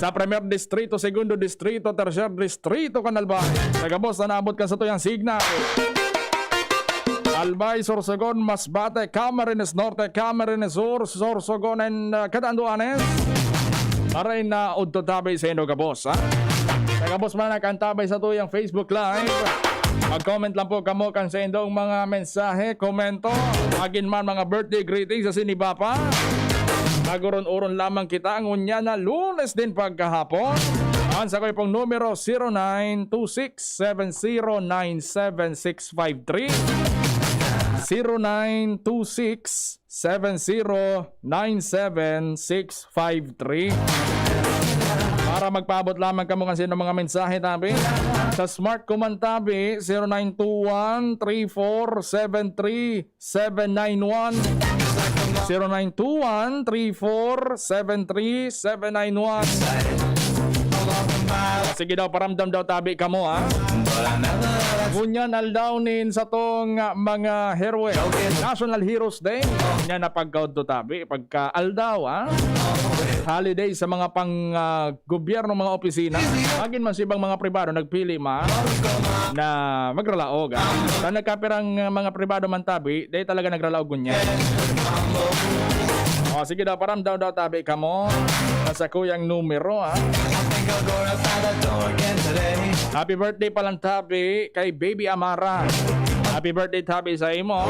Sa Primer Distrito, Segundo Distrito, Tercer Distrito, kan Albay. Sa gabos na naabot kan satuyang signal. Albay, Sorsogon, Masbate, Camarines Norte, Camarines Sur, Sorsogon, and, uh, Catanduanes. Maray na udto tabi saindo gabos, ha? Sa gabos man nakaantabay satuyang Facebook Live, mag-comment lang po kamo kan saindong mga mensahe, komento, agin man mga birthday greetings sa sinibapa. Nag-uron-uron lamang kita ngunyan na Lunes din pagkahapon. Ang sakoy pong numero, zero nine two six seven zero nine seven six five three. Zero nine two six seven zero nine seven six five three. Para magpaabot lamang kamo kan saindong mga mensahe, tabi. Sa Smart ko man, tabi, zero nine two one three four seven three seven nine one. Zero nine two one three four seven three seven nine one. Sige daw, paramdam daw, tabi kamo, ha? Ngunyan aldaw nin satong, ah, mga heroes. National Heroes Day. Ngunyan na pagkaudto, tabi, pagka aldaw, ha? Holiday sa mga pang, ah, gobyerno, mga opisina. Agin man sa ibang mga pribado, nagpili man na magralaog, ah. Sa nagkapirang, ah, mga pribado man, tabi, dahil talaga nagralaog ngunyan. O, sige daw, paramdam daw, tabi, kamo. Sa kuyang numero, ha? Happy birthday palan, tabi, kay Baby Amara. Happy birthday, tabi, sa imo.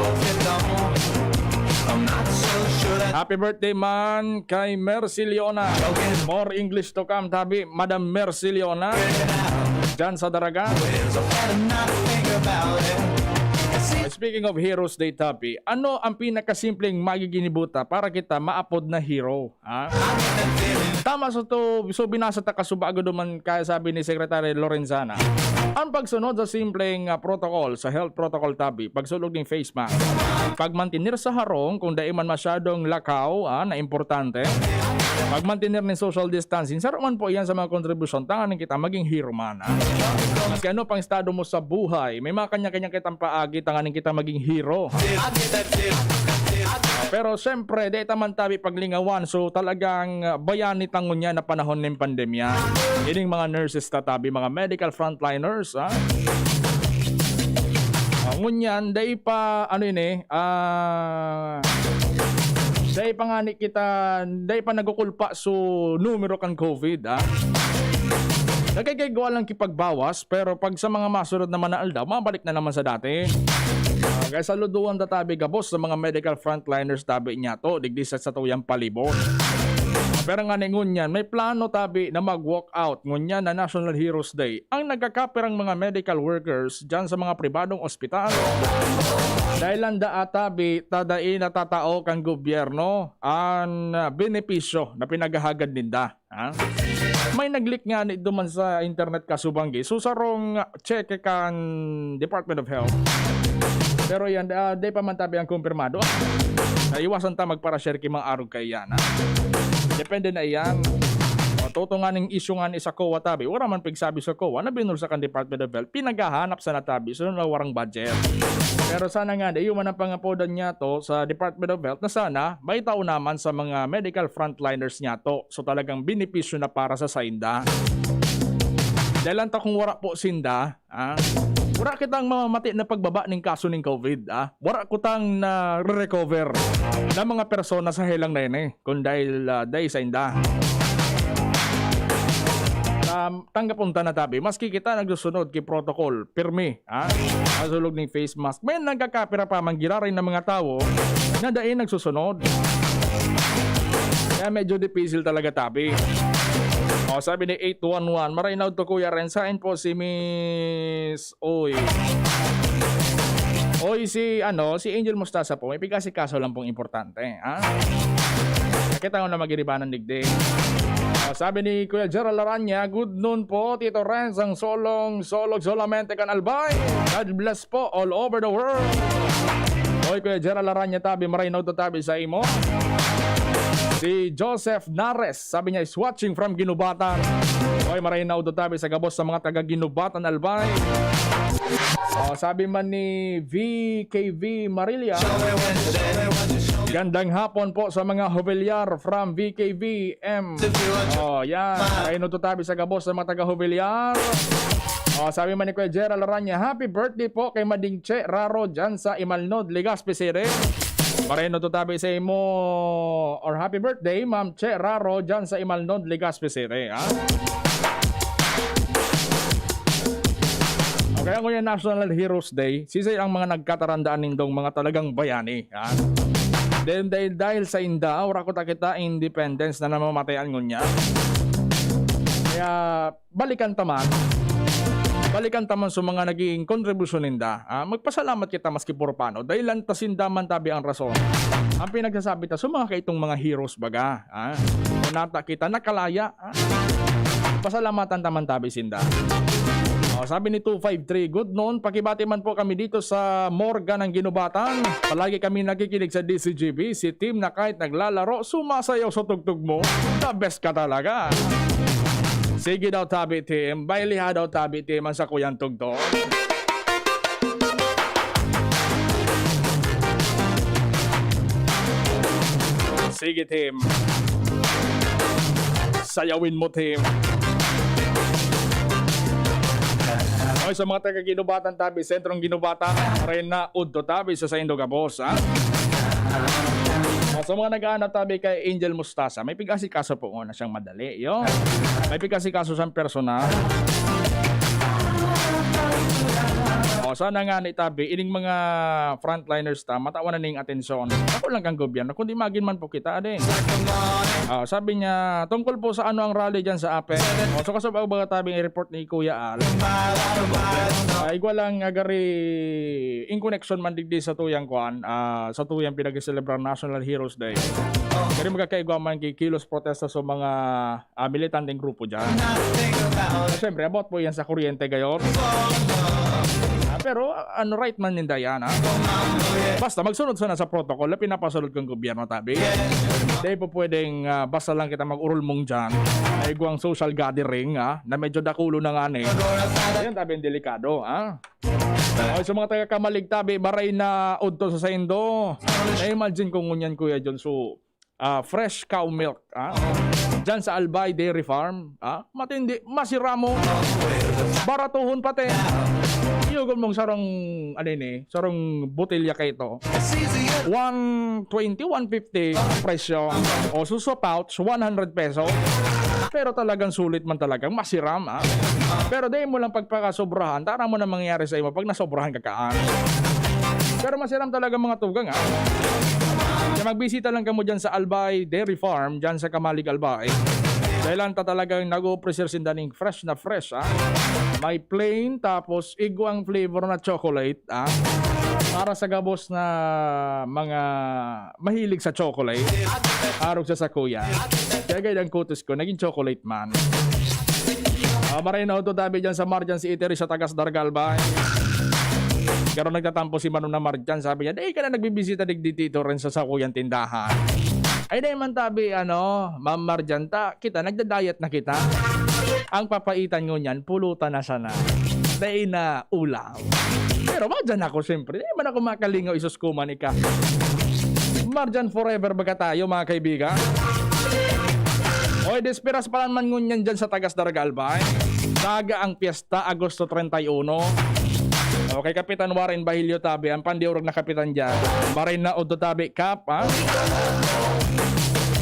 Happy birthday man kay Mercy Leona. More English to come, tabi, Madam Mercy Leona. Diyan sa Daraga. Speaking of Heroes Day, tabi, ano ang pinakasimpleng magiginibuta para kita maapod na hero? Ha? Tama sa to, so binasa ta kasubago duman kaya sabi ni Secretary Lorenzana, ang pagsunod sa simpleng, ah, protocol, sa health protocol, tabi, pagsulog ning face mask, pagmantener sa harong kung dai man masyadong lakaw, ah, na importante, pagmantener ning social distancing, saro man po iyan sa mga kontribusyon tanganing kita maging hero man, ah. Maski ano pang estado mo sa buhay, may mga kanya-kanya kitang paagi tanganing kita maging hero. Pero siyempre, di ta man tabi paglingawan. So, talagang, ah, bayani ta ngunyan na panahon nin pandemya. Ining mga nurses ta tabi, mga medical frontliners, ha? Ah, ngunyan, dai pa, ano ini, ah, dai pa ngani kita, dai pa nagkukulpa so numero kan COVID, ha? Nagkakaigwa lang kipagbawas, pero pag sa mga masunod naman na aldaw, mabalik na naman sa dati. Ah, kaya saluduhan ta tabi gabos sa mga medical frontliners tabi niya to, digdi sa satuyang palibot. Pero nga ni ngunyan, may plano tabi na mag-walk out ngunyan na National Heroes Day ang nagkakapirang mga medical workers dyan sa mga pribadong ospital. Dahil ang daa tabi, tadai natatao kan gobyerno ang, ah, benepisyo na pinaghahagad ninda. Ha? May nag-leak nga ni duman sa internet kasubanggi. So, sarong check kan Department of Health. Pero yan, ah, di pa man tabi ang kumpirmado. Naiwasan ta magpara-share ki mga arog kaiyan, ha? Depende na iyan. O, tutungan ning issue nga ni sa COA tabi. Wala man pigsabi sa COA na binulsa kan Department of Health. Pinaghahanap sana tabi. So, na warang budget. Pero sana nga, di man ang pangapodan niya to sa Department of Health na sana may tao naman sa mga medical frontliners niya to. So, talagang benepisyo na para sa sainda. Dahil lang ta kung wara po sinda, ah, wara kitang mamamati na pagbaba ning kaso ning COVID, ah. Wara kutang na-recover na mga persona sa helang na ini, kung dahil, ah, dahil sainda. Um, tanggapon ta na tabi, maski kita nagsusunod ki protocol, pirmi, ha? Masulog ning face mask. May nagkakapira pa man giraray na mga tawo na dai nagsusunod. Kaya medyo dipisil talaga, tabi. O, sabi ni eight one one, "Maray na udto, Kuya Ren, sain po si Miss Oy?" Oy, si, ano, si Angel Mostasa po, may pig-asikaso lang pong importante, ha? Kita ko na magiribanan digdi. Ah, sabi ni Kuya Gerald Laranya, "Good noon po, Tito Renz, ang solong, solog solamente kan Albay. God bless po all over the world." Oy, Kuya Gerald Laranya, tabi, maray na udto tabi sa imo. Si Joseph Nares, sabi niya, is watching from Guinobatan. Oy, maray na udto tabi sa gabos sa mga taga Guinobatan, Albay. Oh, sabi man ni V K V Marilla, "Gandang hapon po sa mga Jovellar from V K V M." Oh, yan. Maray na udto tabi sa gabos sa mga taga Jovellar. Oh, sabi man ni Kuya Gerald Laranya, "Happy birthday po kay Mading Che Raro dyan sa Imalnod, Legazpi City." Maray na udto tabi sa imo, or happy birthday, Ma'am Che Raro, dyan sa Imalnod, Legazpi City, ha? Okay, ang National Heroes Day, sisay ang mga nagkatarandaan nindong mga talagang bayani, ha? Then, dahil, dahil sa inda, wala ko takita independence na namamatean ngunyan. Kaya, balikan ta man. Balikan ta man sa mga naging kontribusyon ninda. Ah, magpasalamat kita maski puro pano. Dahil lang ta sinda man tabi ang rason. Ang pinagsasabi ta sa mga kaitong mga heroes baga. Ah, kung nata kita, nakalaya. Ah, pasalamatan ta man tabi sinda. Oh, sabi ni two five three, "Good noon, pakibati man po kami dito sa Morga ng Ginubatan. Palagi kami nakikinig sa D C G B. Si Tim na kahit naglalaro, sumasayaw sa tugtog mo. The best ka talaga." Sige daw, tabi, Tim. Bailiha daw, tabi, Tim, ang sakuyang tugtog. Sige, Tim. Sayawin mo, Tim. Oy, sa mga taga Ginubatan tabi, Sentrong Ginubatan, maray na udto tabi sa saindo gabos, ha? O, sa mga nag-aanap tabi kay Angel Mustasa, may pig-asikaso po ngona siyang madali. Yo. May pig-asikaso siyang personal. O, sana nga ni tabi, ining mga frontliners ta, matawan na ning atensyon. Ako lang kang gobyerno, kundi magin man po kita, ade. Ah, sabi niya, tungkol po sa ano ang rally dyan sa Ape. O, so, kasabag baga tabing i-report ni Kuya Al. Ay, igwa lang, ah, gari, in connection man digdi sa tuyang kwan, ah, sa tuyang pinag-celebrar National Heroes Day. Gari magkakaigwa man kikilos protesta sa mga, ah, militanteng grupo dyan. Siyempre, about po yan sa kuryente gayon. Ah, pero, ah, ano, right man ninda yan, ha? Basta magsunod sana sa protocol na pinapasunod kang gobyerno, tabi. Di po pwedeng, ah, basta lang kita mag-urulmong dyan. May igwang social gathering, ha? Na medyo dakulo na nga ni. Yan, tabi, ang delikado, ha? Ay, sa mga taga Kamalig, tabi, maray na udto sa saindo. Na-imagine ko ngunyan, Kuya John, so, ah, fresh cow milk, ah. Diyan sa Albay Dairy Farm, ah, matindi, masiramo, baratuhon pati. Iyugon mong sarong, ano ini, sarong botelya kaito. One twenty, one fifty presyo. O suso pouch, one hundred peso. Pero talagang sulit man talagang masiram, ah. Pero di mo lang pagpakasobrahan, tara mo na mangyari sa imo pag nasobrahan ka kaan. Pero masiram talaga mga tugang, ah. Kaya magbisita lang kamo dyan sa Albay Dairy Farm, dyan sa Kamalig, Albay. Dahil lang ta talagang nag-o-offer sinda ning fresh na fresh, ah. May plain, tapos igwang flavor na chocolate, ah. Para sa gabos na mga mahilig sa chocolate, arog sa sakuya. Kaya gaya ng kutis ko, naging chocolate man. Ah, maray na udto tabi dyan sa Marjan si Iteri sa Tagas Dargalbay. Pero nagtatampo si Manong na Marjan, sabi niya, "Dai ka na nagbibisita digdi, Tito Ren, sa sakuyang tindahan." Ay, dai man tabi, ano, Ma'am Marjan, ta, kita, nagda-diet na kita. Ang papaitan ngunyan, pulutan na sana. Dai na ulam. Pero madyan ako, siyempre. Dai man ako makalingaw, isus ko man ika. Marjan forever baga tayo, mga kaibigan. Oy, desperas pa lang man ngunyan dyan sa Tagas Dargalbay. Saga ang piyesta, Agosto treinta y uno. Okay, Kapitan Warren Bahilyo tabi, ang pandiurog na kapitan dyan. Maray na udto tabi, Kap, ha?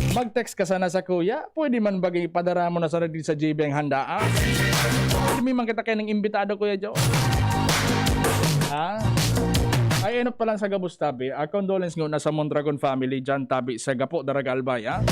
Mag-text ka sana sa kuya. Pwede man bagay ipadara mo na sana din sa J B ang handa, ah? Pirmi man kita kayo ng imbitado, Kuya Joe. Ha? Ay, enot pa lang sa gabos tabi. Ah, condolence nguna sa Mondragon family dyan tabi sa Gapo, Daragalbay, ha?